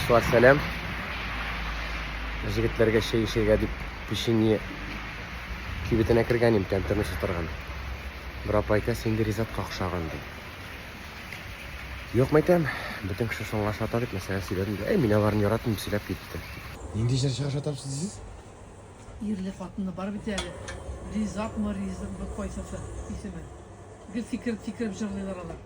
Дуслар, сәлам. Җегетләргә чәй эчәргә дип печенье кибетенә кергән идем, тәм-төмне сатырган. Бер апа әйтә, син дә Ризатка охшаган ди. Юк, мәйтәм, бөтен кеше шуңа ошата дип мәсәлән сөйләдем дә. Әй, мин аларны яратмыйм, дип сөйләп китте. Нинди җырчыга ошатасыз дисез? Ирле хатынлы бар бит әле. Ризатмы, Ризатмы, кайсысы исеме. Гел сикереп-сикереп җырлыйлар алар.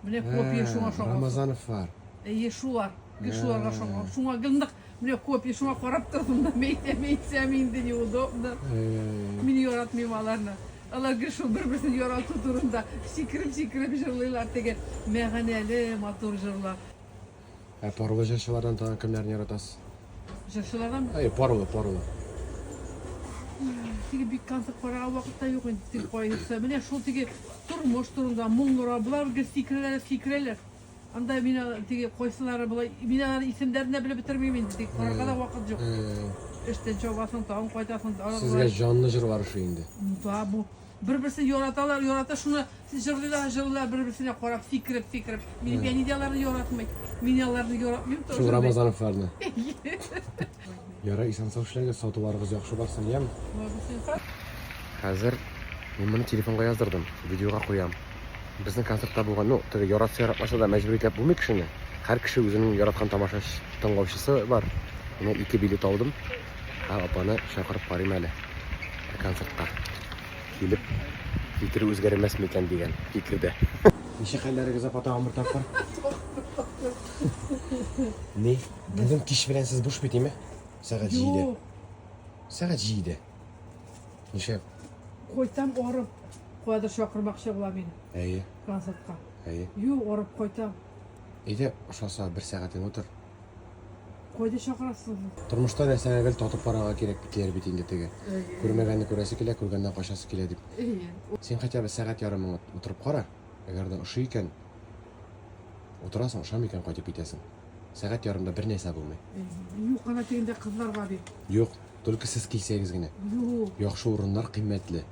Менә копия шуңа ошаган. Рамазанов бар. Әйе, шулар. Гел шуларга ошаган. Шуңа гел нык менә копия шуңа карап тордым да, мәйтәм, әйтсәм инде неудобно. Мин яратмыйм аларны. Алар гел шул бер-берсен ярату турында сикереп-сикереп җырлыйлар теге мәгънәле матур җырлар. Ә парлы җырчылардан тагын кемнәрне яратасыз? Җырчылардан? Әй, парлы, парлы. Теге бик концерт караган вакытта юк инде, теге кайсы. Менә шул теге тормыш турында моңлырак, болар гел сикерәләр, сикерәләр. Анда мин теге кайсылары болай, мин аларның исемнәрен дә белеп бетермим инде, тик карарга да вакыт юк. Эштән чабасың, тагын кайтасың. Сезгә җанлы җырлар ошый инде. Да, бу бер-берсен яраталар, ярата шуны Җырлыйлар, җырлыйлар, бер-берсенә карап, сикереп, сикереп. Минем әни дә аларны яратмый. Мин аларны яратмыйм тоже. Шул Рамазановларны. Ярай, исән-сау эшләгез, сатуларыгыз яхшы барсын, яме? Хәзер мин моны телефонга яздырдым, видеога куям. Безнең концертта булган, ну, теге яратса яратмаса да мәҗбүр итеп булмый кешене. Һәр кеше үзенең яраткан тамашачы, тыңлаучысы бар. Менә ике билет алдым. Ә апаны чакырып карыйм әле концертка. Килеп фикере үзгәрмәс микән дигән фикердә. Ничек хәлләрегез, апа, тагын бер тапкыр? Ни? Бүген кич белән сез буш бит, име? Сәгать 7-дә. Юк. Сәгать 7-дә. Нишләп? Кайтам арып. Каядыр чакырмакчы була мине. Әйе. Концертка. Әйе. Юк, арып кайтам. Әйдә, ошаса бер сәгатең утыр. Кайда чакырасыз? Тормышта нәрсәне гел татып карарга кирәк диләр бит инде теге. Күрмәгәнне күрәсе килә, күргәннән качасы килә дип. Син хотя бы сәгать ярымың утырып кара. Әгәр дә ошый икән, утырасың, ошамый икән, кайтып китәсең. Сәгать ярымда бер нәрсә булмый. Юк, ана тегендә кызлар бар бит. Юк, только сез килсәгез генә. Юк. Яхшы урыннар кыйммәтле.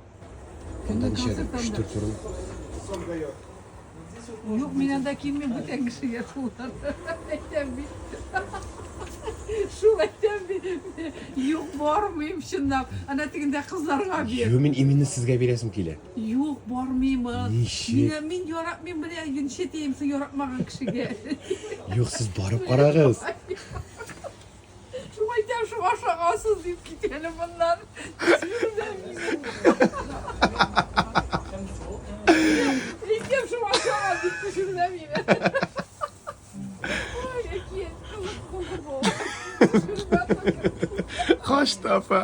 Анда ничәдер? Өч-дүрт урын. Юк, мин анда килмим бүтән кешегә шулар. Әйтәм бит. Шул әйтәм бит. Юк, бармыйм чынлап. Ана тегендә кызларга бир. Юк, мин именно сезгә бирәсем килә. Юк, бармыйм. Ничек? Мин, мин яратмыйм, менә ничә тием соң яратмаган кешегә. Юк, сез барып карагыз. Шул әйтәм, шул ашагансыз дип кит әле моннан. Әйтәм, шул ашаган дип төшермә мине. Ой, әкият кызык булды бу. Качты апа.